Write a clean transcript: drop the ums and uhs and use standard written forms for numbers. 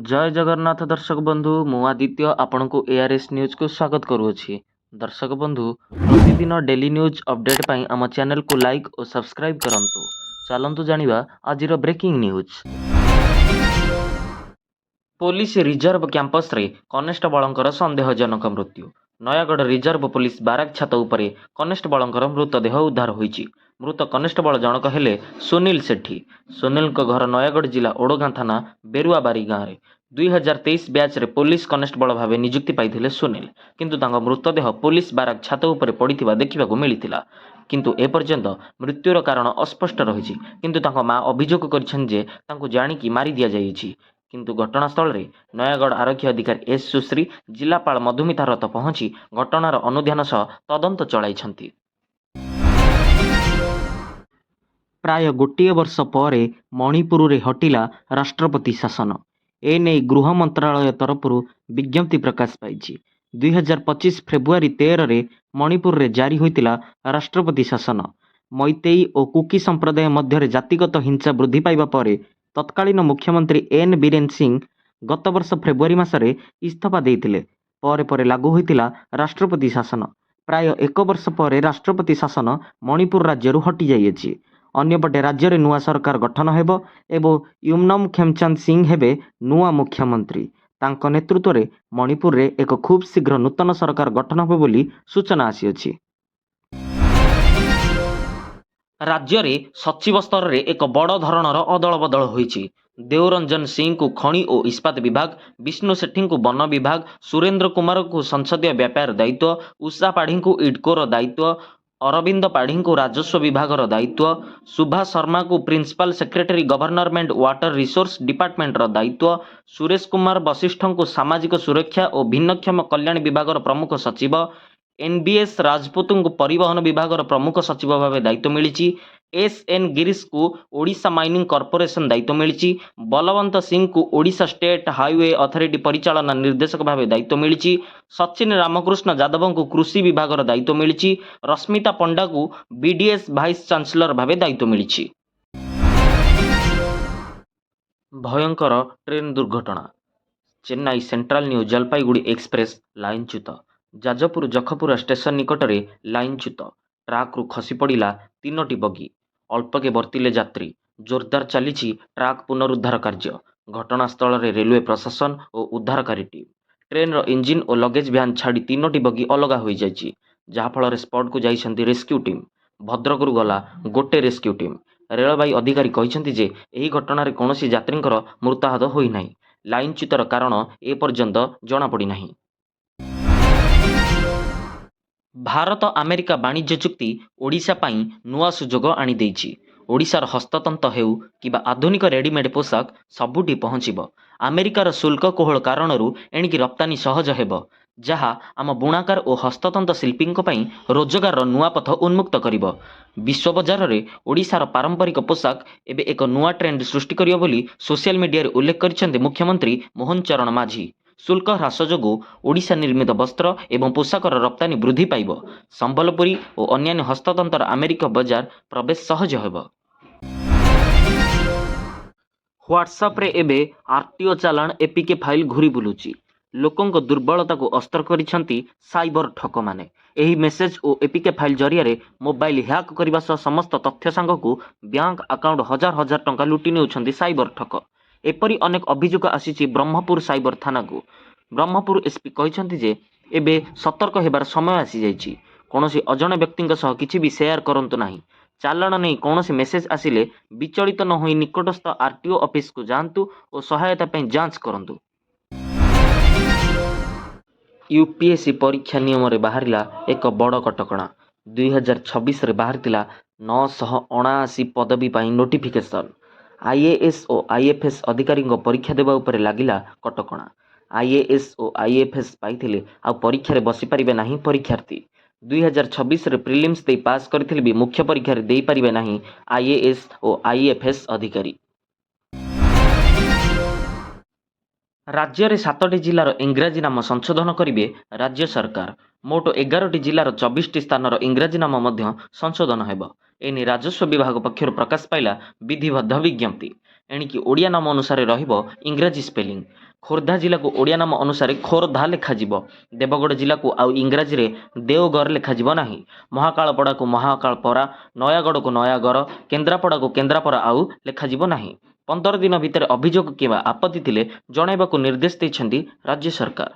ଜୟ ଜଗନ୍ନାଥ ଦର୍ଶକ ବନ୍ଧୁ, ମୁଁ ଆଦିତ୍ୟ ଆପଣଙ୍କୁ ଏଆର୍ଏସ୍ ନ୍ୟୁଜ୍କୁ ସ୍ୱାଗତ କରୁଅଛି। ଦର୍ଶକ ବନ୍ଧୁ, ପ୍ରତିଦିନ ଡେଲି ନ୍ୟୁଜ୍ ଅପଡେଟ୍ ପାଇଁ ଆମ ଚ୍ୟାନେଲକୁ ଲାଇକ୍ ଓ ସବସ୍କ୍ରାଇବ୍ କରନ୍ତୁ। ଚାଲନ୍ତୁ ଜାଣିବା ଆଜିର ବ୍ରେକିଂ ନ୍ୟୁଜ୍। ପୋଲିସ ରିଜର୍ଭ କ୍ୟାମ୍ପସରେ କନେଷ୍ଟବଳଙ୍କର ସନ୍ଦେହଜନକ ମୃତ୍ୟୁ। ନୟାଗଡ଼ ରିଜର୍ଭ ପୋଲିସ ବାରାକ ଛାତ ଉପରେ କନେଷ୍ଟବଳଙ୍କର ମୃତଦେହ ଉଦ୍ଧାର ହୋଇଛି। ମୃତ କନେଷ୍ଟବଳ ଜଣକ ହେଲେ ସୁନୀଲ ସେଠୀ। ସୁନୀଲଙ୍କ ଘର ନୟାଗଡ଼ ଜିଲ୍ଲା ଓଡ଼ଗାଁ ଥାନା ବେରୁଆବାରୀ ଗାଁରେ। 2023 ବ୍ୟାଚ୍ରେ ପୋଲିସ କନେଷ୍ଟବଳ ଭାବେ ନିଯୁକ୍ତି ପାଇଥିଲେ ସୁନୀଲ। କିନ୍ତୁ ତାଙ୍କ ମୃତଦେହ ପୋଲିସ ବାରାକ ଛାତ ଉପରେ ପଡ଼ିଥିବା ଦେଖିବାକୁ ମିଳିଥିଲା। କିନ୍ତୁ ଏପର୍ଯ୍ୟନ୍ତ ମୃତ୍ୟୁର କାରଣ ଅସ୍ପଷ୍ଟ ରହିଛି। କିନ୍ତୁ ତାଙ୍କ ମା ଅଭିଯୋଗ କରିଛନ୍ତି ଯେ ତାଙ୍କୁ ଜାଣିକି ମାରି ଦିଆଯାଇଛି। କିନ୍ତୁ ଘଟଣାସ୍ଥଳରେ ନୟାଗଡ଼ ଆରକ୍ଷୀ ଅଧିକାରୀ ଏସ୍ ସୁଶ୍ରୀ, ଜିଲ୍ଲାପାଳ ମଧୁମିତା ରଥ ପହଞ୍ଚି ଘଟଣାର ଅନୁଧ୍ୟାନ ସହ ତଦନ୍ତ ଚଳାଇଛନ୍ତି। ପ୍ରାୟ ଗୋଟିଏ ବର୍ଷ ପରେ ମଣିପୁରରେ ହଟିଲା ରାଷ୍ଟ୍ରପତି ଶାସନ। ଏନେଇ ଗୃହ ମନ୍ତ୍ରାଳୟ ତରଫରୁ ବିଜ୍ଞପ୍ତି ପ୍ରକାଶ ପାଇଛି। 2025 ଫେବୃଆରୀ 13ରେ ମଣିପୁରରେ ଜାରି ହୋଇଥିଲା ରାଷ୍ଟ୍ରପତି ଶାସନ। ମୈତେଇ ଓ କୁକି ସମ୍ପ୍ରଦାୟ ମଧ୍ୟରେ ଜାତିଗତ ହିଂସା ବୃଦ୍ଧି ପାଇବା ପରେ ତତ୍କାଳୀନ ମୁଖ୍ୟମନ୍ତ୍ରୀ ଏନ୍ ବୀରେନ ସିଂ ଗତବର୍ଷ ଫେବୃଆରୀ ମାସରେ ଇସ୍ତଫା ଦେଇଥିଲେ। ପରେ ପରେ ଲାଗୁ ହୋଇଥିଲା ରାଷ୍ଟ୍ରପତି ଶାସନ। ପ୍ରାୟ ଏକ ବର୍ଷ ପରେ ରାଷ୍ଟ୍ରପତି ଶାସନ ମଣିପୁର ରାଜ୍ୟରୁ ହଟିଯାଇଅଛି। ଅନ୍ୟପଟେ ରାଜ୍ୟରେ ନୂଆ ସରକାର ଗଠନ ହେବ ଏବଂ ୟୁମନମ ଖେମଚାନ୍ଦ ସିଂ ହେବେ ନୂଆ ମୁଖ୍ୟମନ୍ତ୍ରୀ। ତାଙ୍କ ନେତୃତ୍ୱରେ ମଣିପୁରରେ ଏକ ଖୁବ୍ ଶୀଘ୍ର ନୂତନ ସରକାର ଗଠନ ହେବ ବୋଲି ସୂଚନା ଆସିଅଛି। ରାଜ୍ୟରେ ସଚିବ ସ୍ତରରେ ଏକ ବଡ଼ ଧରଣର ଅଦଳବଦଳ ହୋଇଛି। ଦେଓରଞ୍ଜନ ସିଂଙ୍କୁ ଖଣି ଓ ଇସ୍ପାତ ବିଭାଗ, ବିଷ୍ଣୁ ସେଠୀଙ୍କୁ ବନ ବିଭାଗ, ସୁରେନ୍ଦ୍ର କୁମାରଙ୍କୁ ସଂସଦୀୟ ବ୍ୟାପାର ଦାୟିତ୍ୱ, ଉଷା ପାଢ଼ୀଙ୍କୁ ଇଡ୍କୋର ଦାୟିତ୍ୱ, ଅରବିନ୍ଦ ପାଢ଼ୀଙ୍କୁ ରାଜସ୍ୱ ବିଭାଗର ଦାୟିତ୍ୱ, ସୁଭା ଶର୍ମାଙ୍କୁ principal secretary government water resource ଡିପାର୍ଟମେଣ୍ଟର ଦାୟିତ୍ୱ, ସୁରେଶ କୁମାର ବଶିଷ୍ଠଙ୍କୁ ସାମାଜିକ ସୁରକ୍ଷା ଓ ଭିନ୍ନକ୍ଷମ କଲ୍ୟାଣ ବିଭାଗର ପ୍ରମୁଖ ସଚିବ, ଏନ୍ବିଏସ୍ ରାଜପୁତଙ୍କୁ ପରିବହନ ବିଭାଗର ପ୍ରମୁଖ ସଚିବ ଭାବେ ଦାୟିତ୍ୱ ମିଳିଛି। ଏସ୍ ଏନ୍ ଗିରିଶଙ୍କୁ ଓଡ଼ିଶା ମାଇନିଂ କର୍ପୋରେସନ ଦାୟିତ୍ୱ ମିଳିଛି। ବଲବନ୍ତ ସିଂଙ୍କୁ ଓଡ଼ିଶା ଷ୍ଟେଟ୍ ହାଇୱେ ଅଥରିଟି ପରିଚାଳନା ନିର୍ଦ୍ଦେଶକ ଭାବେ ଦାୟିତ୍ୱ ମିଳିଛି। ସଚିନ ରାମକୃଷ୍ଣ ଯାଦବଙ୍କୁ କୃଷି ବିଭାଗର ଦାୟିତ୍ୱ ମିଳିଛି। ରଶ୍ମିତା ପଣ୍ଡାଙ୍କୁ ବିଡିଏସ୍ ଭାଇସ୍ ଚାନ୍ସେଲର ଭାବେ ଦାୟିତ୍ୱ ମିଳିଛି। ଭୟଙ୍କର ଟ୍ରେନ୍ ଦୁର୍ଘଟଣା। Chennai central new Jalpaiguri express ଲାଇନଚ୍ୟୁତ। ଯାଜପୁର ଯଖପୁରା ଷ୍ଟେସନ ନିକଟରେ ଲାଇନଚ୍ୟୁତ। ଟ୍ରାକ୍ରୁ ଖସି ପଡ଼ିଲା ତିନୋଟି ବଗି। ଅଳ୍ପକେ ବର୍ତ୍ତିଲେ ଯାତ୍ରୀ। ଜୋରଦାର ଚାଲିଛି ଟ୍ରାକ୍ ପୁନରୁଦ୍ଧାର କାର୍ଯ୍ୟ। ଘଟଣାସ୍ଥଳରେ ରେଲୱେ ପ୍ରଶାସନ ଓ ଉଦ୍ଧାରକାରୀ ଟିମ୍। ଟ୍ରେନ୍ର ଇଞ୍ଜିନ୍ ଓ ଲଗେଜ୍ ଭ୍ୟାନ୍ ଛାଡ଼ି ତିନୋଟି ବଗି ଅଲଗା ହୋଇଯାଇଛି। ଯାହାଫଳରେ ସ୍ପଟକୁ ଯାଇଛନ୍ତି ରେସ୍କ୍ୟୁ ଟିମ୍। ଭଦ୍ରକରୁ ଗଲା ଗୋଟେ ରେସ୍କ୍ୟୁ ଟିମ୍। ରେଳବାଇ ଅଧିକାରୀ କହିଛନ୍ତି ଯେ ଏହି ଘଟଣାରେ କୌଣସି ଯାତ୍ରୀଙ୍କର ମୃତାହତ ହୋଇନାହିଁ। ଲାଇନଚ୍ୟୁତର କାରଣ ଏପର୍ଯ୍ୟନ୍ତ ଜଣାପଡ଼ିନାହିଁ। ଭାରତ ଆମେରିକା ବାଣିଜ୍ୟ ଚୁକ୍ତି ଓଡ଼ିଶା ପାଇଁ ନୂଆ ସୁଯୋଗ ଆଣିଦେଇଛି। ଓଡ଼ିଶାର ହସ୍ତତନ୍ତ ହେଉ କିମ୍ବା ଆଧୁନିକ ରେଡିମେଡ୍ ପୋଷାକ, ସବୁଠି ପହଞ୍ଚିବ। ଆମେରିକାର ଶୁଳ୍କ କୋହଳ କାରଣରୁ ଏଣିକି ରପ୍ତାନୀ ସହଜ ହେବ, ଯାହା ଆମ ବୁଣାକାର ଓ ହସ୍ତତନ୍ତ ଶିଳ୍ପୀଙ୍କ ପାଇଁ ରୋଜଗାରର ନୂଆ ପଥ ଉନ୍ମୁକ୍ତ କରିବ। ବିଶ୍ୱ ବଜାରରେ ଓଡ଼ିଶାର ପାରମ୍ପରିକ ପୋଷାକ ଏବେ ଏକ ନୂଆ ଟ୍ରେଣ୍ଡ ସୃଷ୍ଟି କରିବ ବୋଲି ସୋସିଆଲ ମିଡିଆରେ ଉଲ୍ଲେଖ କରିଛନ୍ତି ମୁଖ୍ୟମନ୍ତ୍ରୀ ମୋହନ ଚରଣ ମାଝୀ। ଶୁଳ୍କ ହ୍ରାସ ଯୋଗୁଁ ଓଡ଼ିଶା ନିର୍ମିତ ବସ୍ତ୍ର ଏବଂ ପୋଷାକର ରପ୍ତାନୀ ବୃଦ୍ଧି ପାଇବ। ସମ୍ବଲପୁରୀ ଓ ଅନ୍ୟାନ୍ୟ ହସ୍ତତନ୍ତର ଆମେରିକା ବଜାର ପ୍ରବେଶ ସହଜ ହେବ। ହ୍ୱାଟ୍ସଆପ୍ରେ ଏବେ ଆରଟିଓ ଚାଲାଣ ଏପିକେ ଫାଇଲ୍ ଘୁରି ବୁଲୁଛି। ଲୋକଙ୍କ ଦୁର୍ବଳତାକୁ ଅସ୍ତ୍ର କରିଛନ୍ତି ସାଇବର ଠକମାନେ। ଏହି ମେସେଜ୍ ଓ ଏପିକେ ଫାଇଲ୍ ଜରିଆରେ ମୋବାଇଲ୍ ହ୍ୟାକ୍ କରିବା ସହ ସମସ୍ତ ତଥ୍ୟ ସାଙ୍ଗକୁ ବ୍ୟାଙ୍କ ଆକାଉଣ୍ଟ ହଜାର ହଜାର ଟଙ୍କା ଲୁଟି ନେଉଛନ୍ତି ସାଇବର ଠକ। ଏପରି ଅନେକ ଅଭିଯୋଗ ଆସିଛି ବ୍ରହ୍ମପୁର ସାଇବର ଥାନାକୁ। ବ୍ରହ୍ମପୁର ଏସ୍ପି କହିଛନ୍ତି ଯେ ଏବେ ସତର୍କ ହେବାର ସମୟ ଆସିଯାଇଛି। କୌଣସି ଅଜଣା ବ୍ୟକ୍ତିଙ୍କ ସହ କିଛି ବି ସେୟାର କରନ୍ତୁ ନାହିଁ। ଚାଲାଣ ନେଇ କୌଣସି ମେସେଜ୍ ଆସିଲେ ବିଚଳିତ ନ ହୋଇ ନିକଟସ୍ଥ ଆରଟିଓ ଅଫିସକୁ ଯାଆନ୍ତୁ ଓ ସହାୟତା ପାଇଁ ଯାଞ୍ଚ କରନ୍ତୁ। ୟୁପିଏସସି ପରୀକ୍ଷା ନିୟମରେ ବାହାରିଲା ଏକ ବଡ଼ କଟକଣା। 2026ରେ ବାହାରିଥିଲା 979 ପଦବୀ ପାଇଁ ନୋଟିଫିକେସନ୍। ଆଇଏଏସ୍ ଓ ଆଇଏଫ୍ଏସ୍ ଅଧିକାରୀଙ୍କ ପରୀକ୍ଷା ଦେବା ଉପରେ ଲାଗିଲା କଟକଣା। ଆଇଏଏସ୍ ଓ ଆଇଏଫ୍ଏସ୍ ପାଇଥିଲେ ଆଉ ପରୀକ୍ଷାରେ ବସିପାରିବେ ନାହିଁ ପରୀକ୍ଷାର୍ଥୀ। 2026ରେ ପ୍ରିଲିମ୍ସ ଦେଇ ପାସ୍ କରିଥିଲେ ବି ମୁଖ୍ୟ ପରୀକ୍ଷାରେ ଦେଇପାରିବେ ନାହିଁ ଆଇଏଏସ୍ ଓ ଆଇଏଫ୍ଏସ୍ ଅଧିକାରୀ। ରାଜ୍ୟରେ ସାତଟି ଜିଲ୍ଲାର ଇଂରାଜୀ ନାମ ସଂଶୋଧନ କରିବେ ରାଜ୍ୟ ସରକାର। ମୋଟ 11ଟି ଜିଲ୍ଲାର 24ଟି ସ୍ଥାନର ଇଂରାଜୀ ନାମ ମଧ୍ୟ ସଂଶୋଧନ ହେବ। ଏନେଇ ରାଜସ୍ୱ ବିଭାଗ ପକ୍ଷରୁ ପ୍ରକାଶ ପାଇଲା ବିଧିବଦ୍ଧ ବିଜ୍ଞପ୍ତି। ଏଣିକି ଓଡ଼ିଆ ନାମ ଅନୁସାରେ ରହିବ ଇଂରାଜୀ ସ୍ପେଲିଂ। ଖୋର୍ଦ୍ଧା ଜିଲ୍ଲାକୁ ଓଡ଼ିଆ ନାମ ଅନୁସାରେ ଖୋରଧା ଲେଖାଯିବ। ଦେବଗଡ଼ ଜିଲ୍ଲାକୁ ଆଉ ଇଂରାଜୀରେ ଦେଓଗର ଲେଖାଯିବ ନାହିଁ। ମହାକାଳପଡ଼ାକୁ ମହାକାଳପରା, ନୟାଗଡ଼କୁ ନୟାଗର, କେନ୍ଦ୍ରାପଡ଼ାକୁ କେନ୍ଦ୍ରାପରା ଆଉ ଲେଖାଯିବ ନାହିଁ। 15 ଦିନ ଭିତରେ ଅଭିଯୋଗ କିମ୍ବା ଆପତ୍ତି ଥିଲେ ଜଣାଇବାକୁ ନିର୍ଦ୍ଦେଶ ଦେଇଛନ୍ତି ରାଜ୍ୟ ସରକାର।